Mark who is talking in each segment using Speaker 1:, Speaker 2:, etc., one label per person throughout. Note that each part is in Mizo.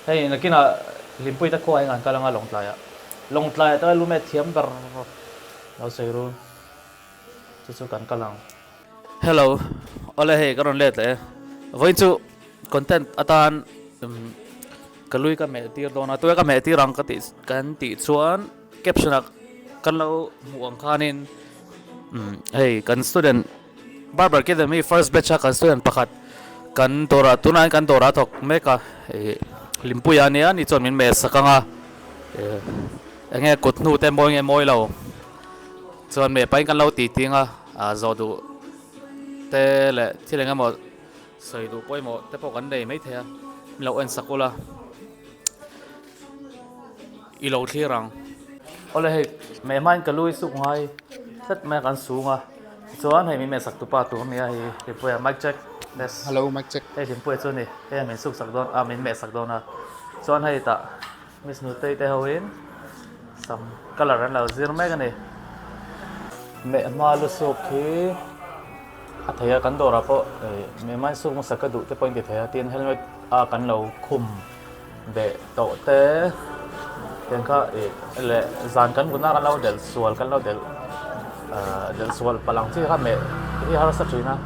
Speaker 1: Hei nakinah Hlimpuii te khua hian an kal anga Lawngtlaiah. Lawngtlaiah te lu met thiam ber lo sawi ru. Chu chu kan kal ang. Hello, awle hei ka rawn let leh e. Vawiin chu content atan ka lui ka meh tir dawn a, tunge ka meh tir ang ka tih kan tih chuan caption ah kan lo hmuh ang khanin hei kan student Barber Academy first batch a kan student pakhat kan dawrah tunah hian kan dawrah a thawk mek a ih Hlimpuia ania ni chuan min meh sak ang a ih eng nge kut hnu te mawi nge mawi lo chuan meh pahin kan lo tih ting a ah zawh duh te leh thil eng emaw sawi duh pawimawh te pawh kan nei maithei a min lo en sak ula. I lo thlir ang. Awle hei meh hmain ka lui suk ngai tlat mai a kan sung a tichuan hei min meh sak tupa tur ania hei Hlimpuia mic check yes
Speaker 2: Hello mic check
Speaker 1: hei Hlimpuia chu a ni hei min suk sak dawn a min meh sak dawn a chuan hei tah Miss Nutei te ho in sam colour an lo zir mek a ni. Meh hma lu suk hi a thei a kan dawrah pawh meh hmain suk hmasa ka duh te pawh in ti thei a tin helmet a kan lo khum. Beh tawh te tiang kha ih leh zan kan vun a kan lo delh sual kan lo delh ahh delh sual palh ang chi kha meh hi harsa thin a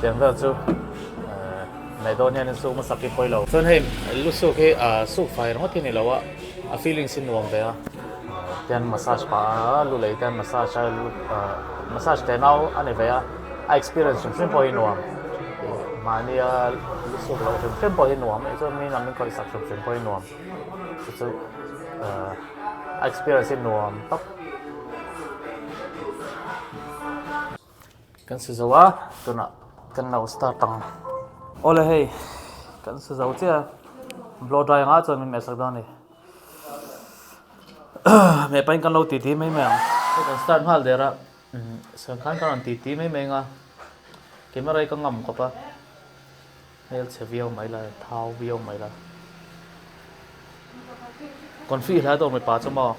Speaker 1: tiang vel chu ahh meh dawn hian in suk hmasa khi pawi lo. Chuan hei lu suk hi ahh suk fai ringawt hi a ni lo a a feelings hi nuam ve a tiang massage pah a lu lei te an massage a lu ahh massage teh nau a ni ve a a experience hrim hrim pawh hi nuam. Mahnia lu suk loh hrim hrim pawh hi nuam a chuan mi lam min khawih sak hrim hrim pawh hi nuam chu chu ahh a experience hi nuam tawp. Kan su zo a tunah kan lo start ang. Awle hei kan su zo chiah a blow dry anga chuan min mehsak dawn a ni. Meh pahin kan lo titi mai mai ang. Hei kan start nghal der a. Sawn khan ka rawn ti ti mai mai ang a, camera hi ka ngam khawp a, hmel chhe viau mai la, thau viau mai la. Confi hlai dawr mipa chu maw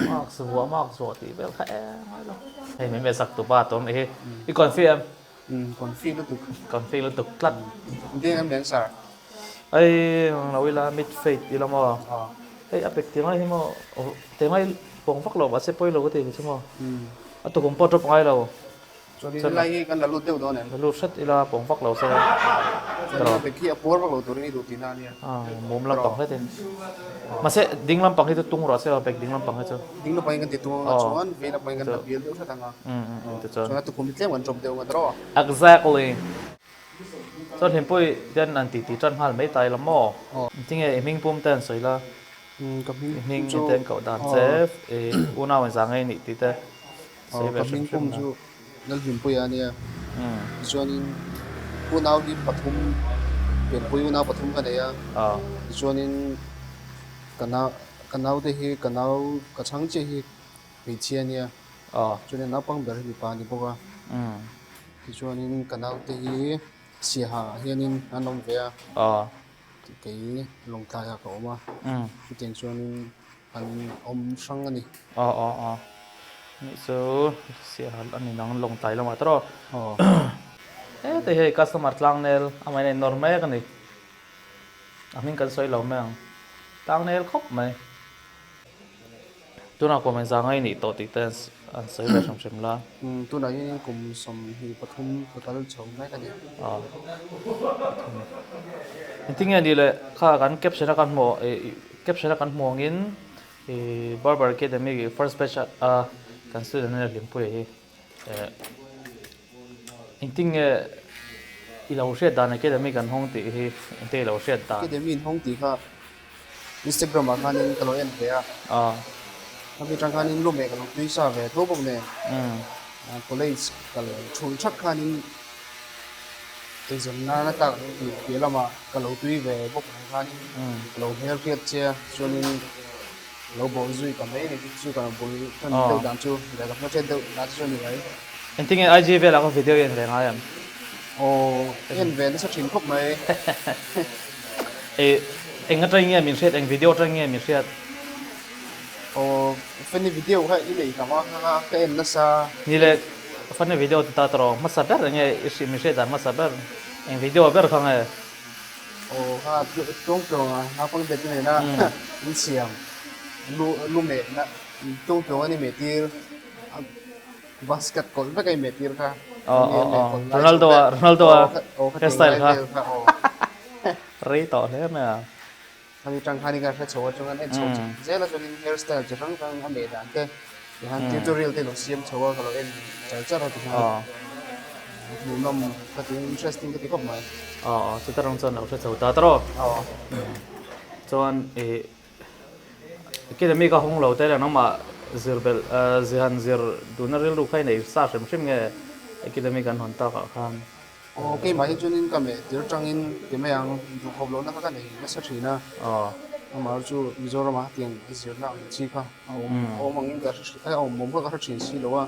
Speaker 1: marks vuah marks vuah tih vel kha eng ngai lo. Hei min hmeichhe sak tupa tawm nih hi, i confi em?
Speaker 2: Confi lutuk.
Speaker 1: Confi lutuk tlat.
Speaker 2: Deng em leng sir?
Speaker 1: Ei lo ila mid fade ila maw? Hei a pek tingai hi maw tingai pawng vak lo mahse pawi lo ka ti chu maw? A tukum pawh drop ngai lo.
Speaker 2: Chuan in lai hi kan la lut deuh dawn em?
Speaker 1: La lut hret ila pawng vak lo se.
Speaker 2: Chuan a pek hi a puar vak lo turin i duh tihna a nia.
Speaker 1: Mum lampang hret in. Mahse ding lampang hi chu tung rawh se a pek ding lampang hi chu.
Speaker 2: Ding lampang hi kan ti tung anga chuan vei lampang hi kan la bial deuh hret anga. Chuan a tukum hi tlem kan drop deuh anga tawh.
Speaker 1: Exactly. Chuan Hlimpuii hian an titi tan nghal mai ta ila maw? Tinge i hming pum te an sawi la? I hming te an koh dan che, i unau in zah ngei nih tih te sawi ve hrim hrim
Speaker 2: la. Ka hming pum chu Lalhlimpuia a nia. Tichuanin unau hi pathum, pianpui unau pathum ka nei a. Tichuanin ka nau, ka naute hi ka nau, ka chhang chiah hi hmeichhia a nia. Chuanin naupang ber hi mipa a ni bawk a. Tichuanin ka naute hi Siaha ah hianin an awm ve a, kei Lawngtlaiah ka awm a, chutiang chuanin an awm hrang a ni.
Speaker 1: Aw aw aw, nih chu Siaha a ni nang Lawngtlai lamah te rawh. Hete hei customer tlangnel amah in a innawr mek a ni, a hming kan sawi lo mai ang, tlangnel khawp mai. Tunah kum engzah ngai nih tawh tih te an sawi ve hrim hrim la.
Speaker 2: Tunah hian kum 23 ka kal chho mek a ni.
Speaker 1: Aw pathum. Engtin nge nih le kha kan caption a kan hmuh ih caption a kan hmuh angin ih Barber Academy first batch a kan student a Hlimpuia hi eh engtin nge i lo hriat dan Academy kan hawng tih hi engtin i lo hriat dan.
Speaker 2: Academy in hawng tih kha Instagram ah khanin ka lo en ve a, khami atang khanin lume ka lo tui sa ve tho bawk nen, college ka lo thul thak khanin eizawn nana tak tih piah lamah ka lo tui ve bawk nen khanin ka lo hmel hriat che a, chuanin lo bawh zui ta mai a ni chu ka bul tan deuh dan chu leh ka hmel hriat deuh dan chu a ni mai.
Speaker 1: Engtinge IG velah ka video i en ve ngai em?
Speaker 2: Aw, en ve nasa thin khawp mai.
Speaker 1: E, eng atang nge min hriat, eng video atang nge min hriat?
Speaker 2: Aw, funny video kha i nei tam a, ka en nasa.
Speaker 1: Ni le, funny video ti ta tawh rawh, hmasa ber enge i hriat, min hriat dan hmasa ber, eng video ber kha nge?
Speaker 2: Aw kha tlawng tlawng a naupang te te nena in siam lu lu mehna tlawng tlawng a ni meh tir basket kawlh vek a in meh tir kha.
Speaker 1: Aw aw aw Ronaldo a Ronaldo a hairstyle kha rei tawh hle mai a.
Speaker 2: Khami tang khan in kan hre chho atang an en chho zel a chuanin hairstyle chi hrang hrang a meh dan te tihian tutorial te lo siam chho a ka lo en char char a tihian hmuhnawm ka ti interesting ka ti khawp mai.
Speaker 1: Aw aw chuta rawng chuan lo hre chho ta tawh
Speaker 2: aw.
Speaker 1: Chuan ih Academy ka hawng lo te leh nangmah zir belh zihan zir duhna rilru kha i nei sa hrim hrim nge Academy kan hawn takah khan.
Speaker 2: Aw keimah hi chuanin ka meh tir tangin ti mai ang duhkhawp lohna kha ka nei nasa thin a, amah chu Mizoramah hetiang zirna ang chi kha a awm a awm angin ka hre a awm awm kha ka hre thin si lo a,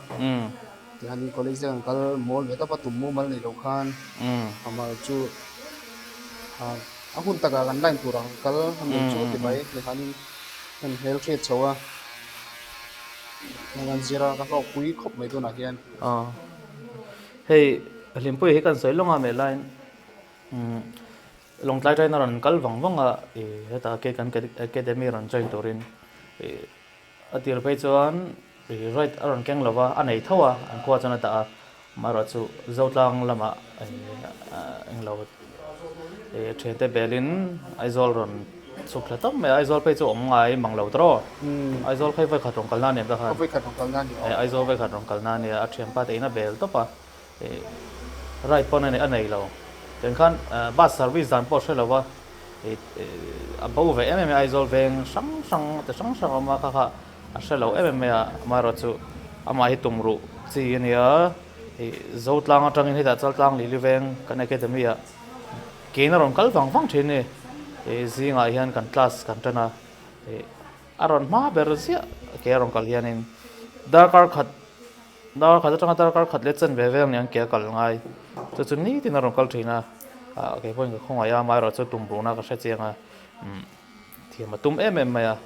Speaker 2: tihianin college te kan kal mawl ve tawp a tum mumal nei lo khan amah chu a hun takah kan line tur ang kal a meh chu ka ti mai tihianin kan hmelhriat chho a, kan zir a ka hlawkpui khawp mai tunah hian.
Speaker 1: Hei Hlimpuia hi kan sawi lawng a meh laiin umm Lawngtlai train a rawn kal vang vang a ih hetah ke kan academy rawn join turin ih a tir phei chuan ih ride a rawn keng lo va a nei tho a an khua chuan a dah a amaherawhchu Zotlang lamah ih englo ih thiante belin Aizawl rawn chhuk thla tawp mai a Aizawl phei chu awm ngai mang lo tawh Aizawl phei vawikhat rawn kalna a ni ang ta khan
Speaker 2: vawikhat rawn kalna a ni
Speaker 1: aw Aizawl vawikhat rawn kalna a nia a thianpa te in a bel tawp a ih ride pawn a nei lo tiang khan bus service dan pawh a hre lo va ih a bo ve em em a Aizawl veng hrang hrang ti hrang hrang a awm a kha kha a hre lo em em mai a amaherawhchu amah hi tum ruh chi a nia ih Zotlang atangin hetah Chaltlang Lili veng kan academy ah Kein a rawn kal vang vang thin ni. Ih zingah hian kan class kan tan a, ih a rawn hma ber ziah ke a rawn kal hianin darkar khat darkar khat atanga darkar khat leh chen ve vel aniang ke a kal ngai. Chu chu nitin a rawn kal thin a, ah kei pawhin ka khawngaih a, amaherawh chu tum ruhna ka hre chiang a, umm thiam a tum em em mai a.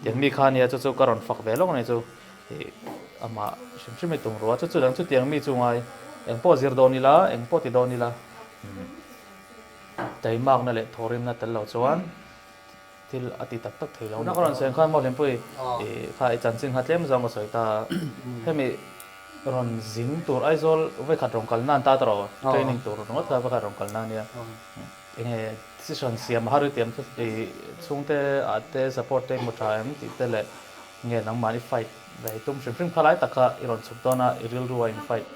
Speaker 1: Tiang mi kha ania chu chu ka rawn fak ve lawk a ni chu, ih amah hrim hrim hi tum ruh a, chu chu dang chu tiang mi chu ngai engpawh zir dawn ila engpawh ti dawn ila. Taimakna leh thawhrimna tel lo chuan thil a ti tak tak thei lo. Tuna ka rawn sawi ang khan maw Hlimpui kha i chanchin kha tlem zawng ka sawi ta a, hemi rawn zin tur Aizawl vawikhat rawn kalna an ta ta rawh, training tur ringawt kha vawikhat rawn kalna a nia. Enge decision siam har i tiam chu i chhungte ah te support te i hmu tha em tih te leh nge nangmah i fight ve i tum hrim hrim kha lai tak kha i rawn chhuk dawn a i rilru a in fight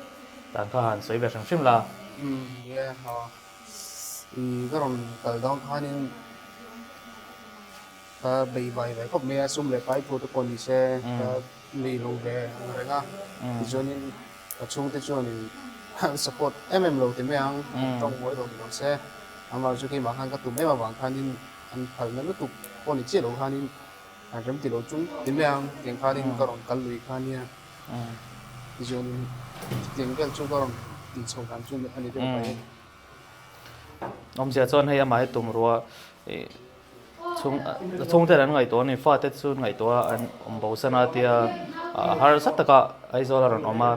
Speaker 1: Dan kha han sawi ve hrim hrim la.
Speaker 2: Umm ye ha. I ka rawn kal dawn khanin ka bei vai ve khawp mai a, sum leh pai thu te pawh ni se ka nei lo ve ang reng a. Tichuanin ka chhungte chuanin an support em em lo ti mai ang, an tawng mawi lo ni lo se. Amah chu keimah khan ka tum em avang khanin an phalna lutuk pawh ni chiah lo khanin an rem ti lo chung ti mai ang tiang khanin ka rawn kal lui kha nia. Tichuanin chutiang vel chu ka rawn tih chho dan chu a ni deuh mai.
Speaker 1: Awmzia chuan hei amah hi tum rua ih chhung chhungten an ngaihtuah a ni fate chu an ngaihtuah a an awm bo san a tia harsa taka Aizawl a rawn awm a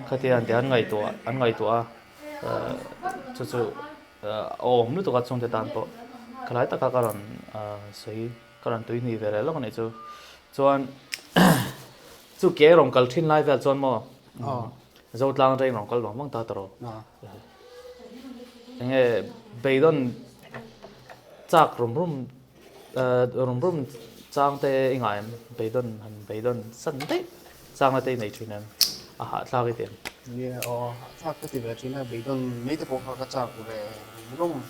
Speaker 1: khatia an tih an ngaihtuah an ngaihtuah a chu chu a awm lutuk a chhungte tan pawh khalai taka ka rawn sawi ka rawn tui hnih ve leh lawk a nih chu chuan Chu ke rawn kal thin lai vel chuan maw Zotlang train rawn kal vang vang ta ta rawh. Enge beidawn chak rum rum rum rum chang te i ngah em? Beidawn han beidawn san daih changna te i nei thin em? A hahthlak i ti em?
Speaker 2: Nia aw hahthlak ka ti ve thin a, beidawn mai te pawh kha ka chak ve rum rum.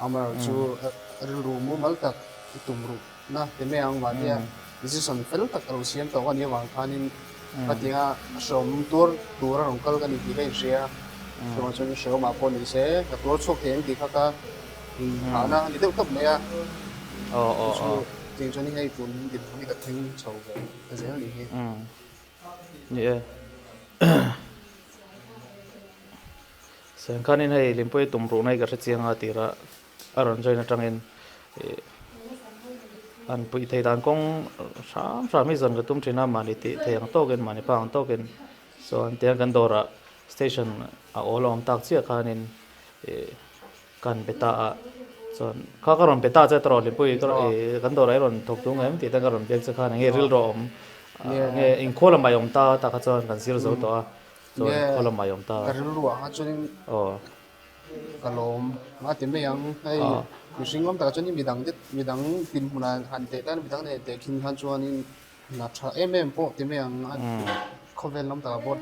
Speaker 2: Amaherawhchu rilru mumal tak i tum ruh. Na ti mai ang mahnia decision fel tak a lo siam tawh a nih avang khanin khatinga hreawm tuar tur a rawn kal ka ni tih ka inhria a, chuvang chuan hreawmah pawh ni se ka tuar chhuak thei ang tih kha ka inhahna a ni deuh tawp mai a, chu chu tiang chuan hei tun dinhmun hi ka thleng chho ve ta zel a nih hi.
Speaker 1: Ni e. Sengkhanin hei Limpui tum ruhna hi ka hre chiang a tirah. A rawn join atangin ih an puih thei dan kawng hram hram hi zawn ka tum thin a mahni tih thei ang tawkin mahni pa ang tawkin chuan tiang kan dawrah station a awl a awm tak chiah khanin ih kan be ta a Chuan kha ka rawn pe ta che tawrh Lipui ka rawn kan dawrah i rawn thawk tung em tih te ka rawn biak che khan enge rilru a awm nge inkhawh lamah i awm ta tak kha chuan kan zir zo tawh a chuan inkhawh lamah i awm ta.
Speaker 2: Ka rilru ah kha chuanin ka lawm a ti mai ang hei mihring awm takah chuan midang te midang dinhmunah han teh tan midang nen teh khin khan chuanin hna tha em em pawh ti mai ang a khawvel lam takah pawh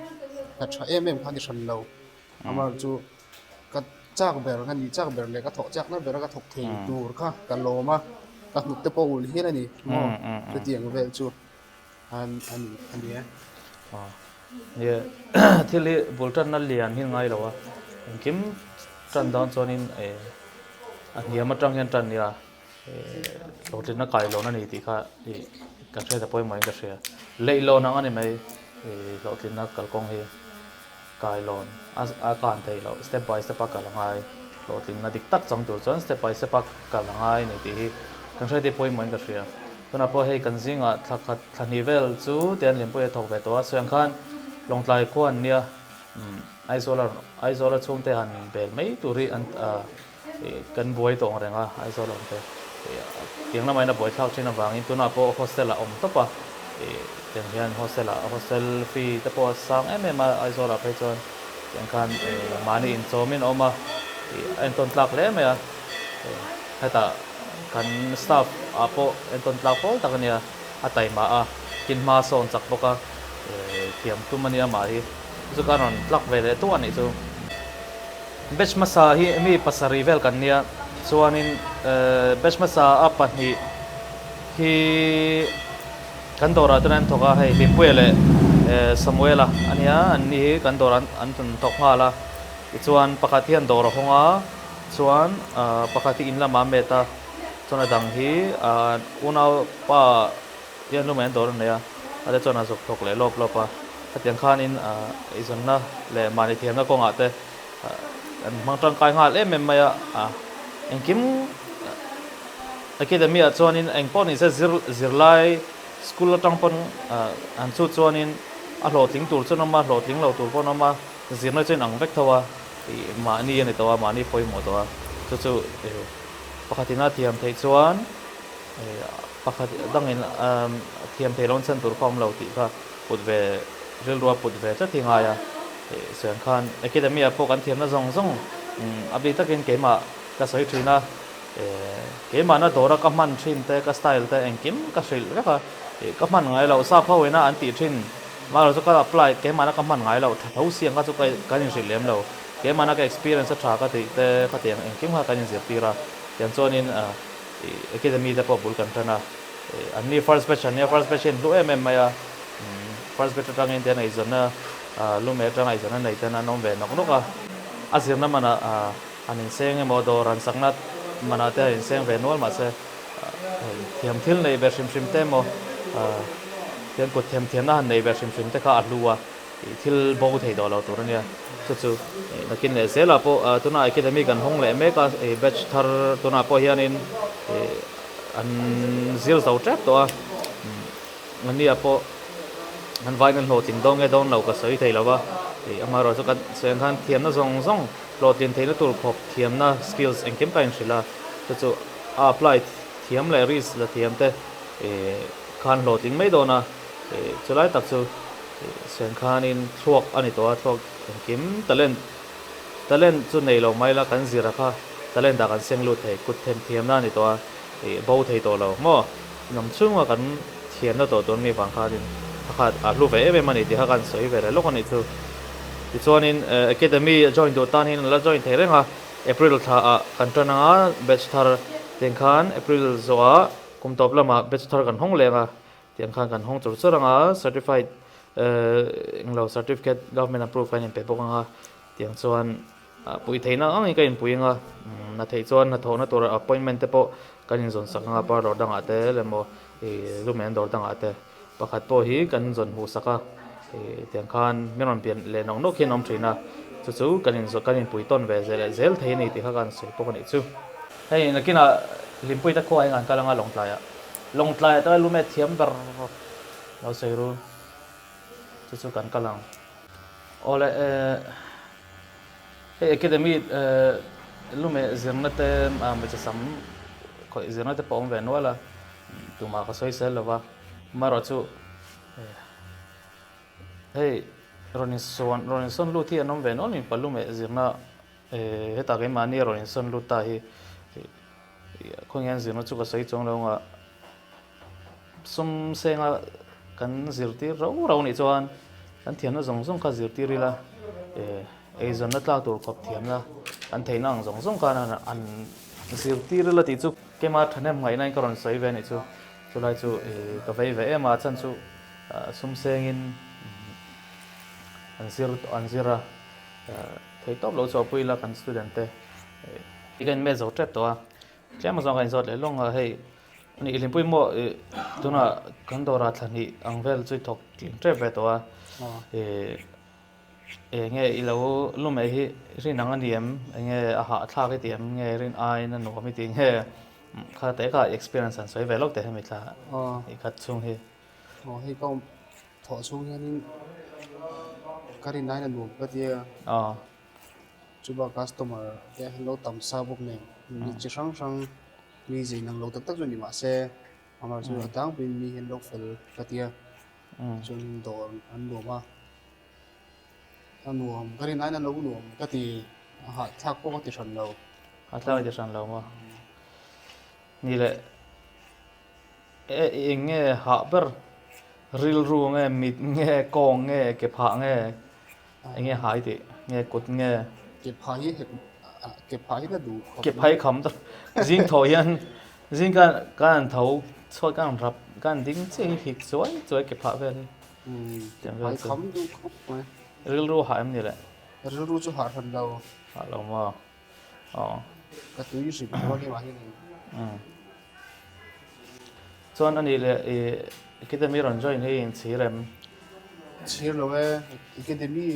Speaker 2: hna tha em em kha a ni hran lo amaherawhchu chu ka chak ber ka nih chak ber leh ka thawh chakna bera ka thawk thei tur kha ka lawm a ka hnuk te pawh ulh hial a ni maw chutiang vel chu a ni e.
Speaker 1: Nia thil hi bul tanna lian hi ngai lo a engkim tan dawn chuanin a hniam atang hian tan nia hlawhtlinna kailawn a ni tih kha ih ka hriat a pawimawhin ka hria leihlawn ang a ni mai ih hlawhtlinna kalkawng hi kailawn a kan theih loh step by step a kal a ngai hlawhtlinna dik tak chang tur chuan step by step a kal a ngai a ni tih hi kan hriat hi pawimawhin ka hria tunah pawh hei kan zingah thla khat thla hnih vel chu tian Lianpuia thawk ve tawh a sawi ang khan Lawngtlai khua an nia Aizawl a Aizawl a chhungte han bel mai tur hi an Kan buai tawh ang reng a, Aizawl awm te tiang lamah hian a buai thlak thin avangin tunah pawh hostel ah awm tawp a, tiang hian hostel ah hostel fee te pawh a sang em em a Aizawl ah phei chuan tiang khan mahni inchawmin a awm a, a entawn tlak hle mai a, hetah kan staff ah pawh entawn tlak pawl tak a nia, a taima a, tin hma sawn chak bawk a, thiam tum a nia mah hi chu ka rawn tlak ve leh tuah a nih chu. Batch hmasa hi mi pasarih vel kan nia chuanin batch hmasa a pahnih hi kan dawrah chuan an thawk a hei Hlimpuia leh Samuela a nia an ni hi kan dawrah an rawn thawk nghal a tichuan pakhat hian dawr a hawng a chuan pakhat hi in lamah a met a chuan a dang hi unaupa hian lu mai an dawr a nei a a te chuan a zuk thawk leh lawp lawp a hetiang khanin eizawnna leh mahni thiamna kawngah te an hmang tangkai nghal em em mai a engkim academy ah chuanin eng pawh ni se zir zirlai school atang pawn an chhut chuanin a hlawhtling tur chu an awm a hlawhtling lo tur pawh an awm a zirna chu inang vek tho a ih mahni a ni tawh a mahni pawimawh tawh a chu chu pakhatin a thiam theih chuan pakhat dangin thiam theih loh an chhan tur kha awm lo tih kha put ve rilrua put ve tlat hi ngai a sawi ang khan academy ah pawh kan thiamna zawng zawng a bik takin keimah ka sawi thin a keimahna dawra ka hman thin te ka style te engkim ka hrilh vek a ka hman ngai loh sap ho ina an tih thin mahlo chu ka apply keimahna ka hman ngai loh tha tho si ang kha chu kan inhrilh lem lo keimahna ka experience a tha ka tih te khatiang engkim kha kan inzirtir a tiang chuanin academy te pawh bul kan tan a anni first batch an nia first batch hi an hlu em em mai a first batch atangin te an eizawnna lume atanga eizawnna nei ten an awm ve nawk nawk a a zirna manah an inseng emaw dawr an sakna manah te an inseng ve nual mahse hei thiam thil nei ve hrim hrim te emaw tiang kut them thiamna han nei ve hrim hrim te kha a hlu a thil bo thei tawh lo tur a nia chu chu nakin leh zelah pawh tunah academy kan hawng leh mek a batch thar tunah pawh hianin an zir zo tep tawh a ania pawh an vain an hlawhtling dawn nge dawn lo ka sawi thei lo va amaherawhchu kan sawi ang khan thiamna zawng zawng hlawhtlin theihna tur khawp thiamna skills engkim ka inhrilh a chu chu a apply thiam leh risk la thiam te khan hlawhtling mai dawn a chulai tak chu sawi ang khanin thluak a ni tawh a thluak engkim talent talent chu nei lo mai la kan zir a kha talent ah kan seng lut thei kut them thiamna a ni tawh a bo thei tawh lo maw. Hnam chhunga kan thiamna tawh tur mi vang khanin a khat a hlu ve em em a ni tih kha kan sawi ve leh lawk a nih chu. Tichuanin Academy a join duh tan hian an la join thei reng a, April thla ah kan tan ang a, batch thar tiang khan April zawhah kum tawp lamah batch thar kan hawng leng a, tiang khan kan hawng chur chur ang a, certified englo certificate government approve kan inpe bawk ang a, tiang chuan Pui theihna ang angin ka inpui ang a, hna theih chuan hnathawhna tur appointment te pawh kan inzawn sak ang a, parlour dangah te emaw ih lumen dawr dangah te pakhat pawh hi kan inzawn hmuh sak a, ih tiang khan min rawn pian leh nawk nawk hian a awm thin a, chu chu kan inzawn kan inpui tawn ve zel zel thei a ni tih kha ka han sawi bawk a nih chu. Hei nakinah Hlimpuite khua eng an kal ang a Lawngtlaiah, Lawngtlaiah te lumet thiam ber lo sawi ru, chu chu kan kal ang. Awle eh. Hei academy Lumeh zirna te hmeichhe sam khawih zirna te pawh a awm ve nual a, tumah ka sawi sel lo va, amaherawhchu hei rawn insawn rawn insawn lut hi an awm ve nual mipa lumeh zirna hetah keimahni a rawn insawn lut ta hi khawnge an zirna chu ka sawi chuang lo ang a. Sum senga kan zirtir rau rau nih chuan kan thiamna zawng zawng kha zirtir ila eizawnna tlak tur khawp thiamna kan theihna ang zawng zawng khan an zirtir ila tih chu keimah thahnem ngaihna in ka rawn sawi ve a nih chu. Chulai chu ka vei ve em a, a chhan chu sum sengin an zir an zir a, theih tawp lo chhuahpui ila kan student te ka inmet zo tep tawh a, tlem azawng ka inzawt leh lawng a hei. Ni hlimpui maw ih tunah kan dawrah thla hnih ang vel chu i thawk tling tep ve tawh a ih eng nge i lo lumeh hi rin ang a ni em eng nge a hahthlak i ti em nge rin aiin a nuam i ti nge kha te kha experience an sawi ve lawk teh hemi thla ih khat chhung hi.
Speaker 2: Aw hei ka awm thawh chhung hianin ka rin aiin a nuam ka tia. Chuba customer te an lo tam sa bawk nen mi chi hrang hrang. Mi zei nang lo tak tak chu ni mah se, amah chu a tlangpuiin mi hi an lo fel ka tia, chuanin dawr an nuam a, a nuam ka rin aiin an lo nuam ka ti, a hahthlak pawh ka ti hran lo.
Speaker 1: Hahthlak i ti hran lo maw? Ni leh e eng nge hah ber? Rilru nge, mit nge, kawng nge, ke phah nge? Eng nge hai tih? Nge kut nge?
Speaker 2: Ke phah hi hek ke phah hi ka duh
Speaker 1: khawp. Ke phah hi kham ta. Zing tho hian zing ka ka han tho chhuat ka han rap ka han ding chiah hi hik chuai chuai ke phah vel hi.
Speaker 2: Ke phah hi kham duh khawp mai.
Speaker 1: Rilru hah em ni le?
Speaker 2: Rilru chu hah hran lo.
Speaker 1: Hah lo maw? Aw.
Speaker 2: Ka tui hrim hrim a keimah hian in.
Speaker 1: Chuan ani leh i academy rawn join hi inchhir em?
Speaker 2: Chhir lo e, academy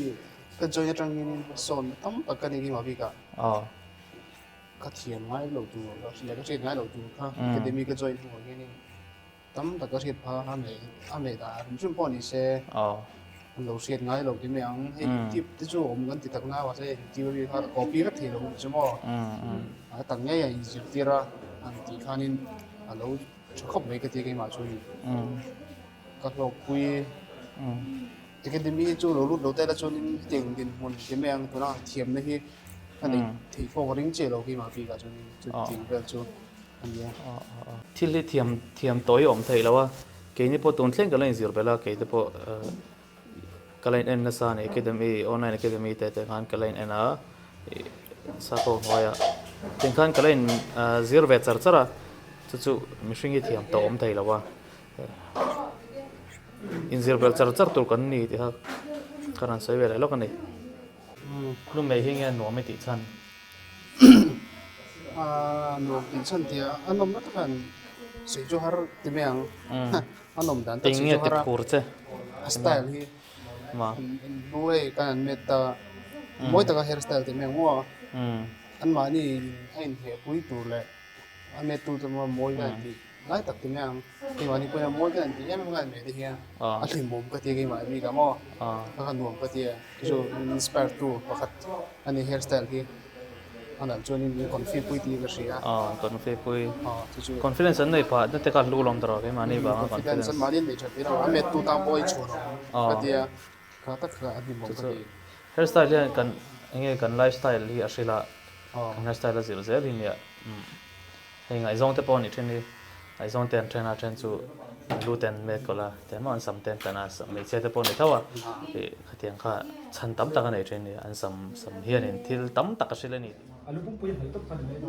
Speaker 2: ka join atangin sawn tam tak ka nei ngei bik a.
Speaker 1: Aw.
Speaker 2: Ka thiam ngai lo tur leh ka hriat ngai lo tur kha academy ka join hnuah hianin Tam tak a hriat phah a meh a meh dah hrim hrim pawh ni se an lo hriat ngai lo ti mai ang. Hei tip te chu awm kan ti tak na mahse tip ami kha copy vek thei lo ni chu maw. A tak ngei a inzirtir a an tih khanin a lo tha khawp mai ka ti keimah chu ni. Ka hlawkpui academy chu lo lut lo te la chuanin hetiang dinhmun ti mai ang tuna thiamna hi ka neih theih pawh ka ring chiah lo keimah bikah chuanin chutiang vel chu.
Speaker 1: Thil hi thiam thiam tawh hi a awm theih lo a, keini pawh tun thleng ka la inzir belh a, kei te pawh ka la in en nasa a ni academy online academy te te khan ka la in en a sakhaw hnuaiah tiang khan ka la in zir ve char char a, chu chu mihring hi thiam tawh a awm thei lo a, inzir belh char char tur kan ni tih kha ka rawn sawi ve leh lawk a ni. Lumei hi nge nuam i tih chhan?
Speaker 2: Nuam tih chhan tia a nawm na takah sawi chu har ti mai ang. A nawm dan tak sawi chu har a. A style hi an hei kan an met ta mawi taka hair style ti mai ang maw. Anmahni a inhehpui tur leh a met tu te mawi ka an tih lai tak ti mai ang. Keimahni pawhin a mawi ka an tih em em ka an meh te hian a hlimawm ka ti a keimah bikah maw a nuam ka ti a. Chu min inspire tu pakhat a ni hair style hi a nalh chuanin min confi pui tih ka hria.
Speaker 1: Aw confi pui. Aw chu chu. Confidence an nei phah na te kha hlu lawm tawh keimahni vanga
Speaker 2: confidence. Confidence an mahni an nei tha tir a, a met tu tan pawh a inchhuan awm ka tia kha tak kha a hlimawm ka ti.
Speaker 1: Hair style hian kan enge kan life style hi a hrilh a, kan hair style a zir zel hi nia. Hei ngaihzawng te pawh a nih thin hi, ngaihzawng te an then a, then chu an lu te an met kawlh a, tiang maw an sam te an tan a, hmeichhia te pawh a ni tho a, ih khatiang kha chhan tam tak a nei thin hi, an sam sam hianin thil tam tak a hrilh a ni.
Speaker 2: A lu pumpui a hmel tawp kha ni mai lo.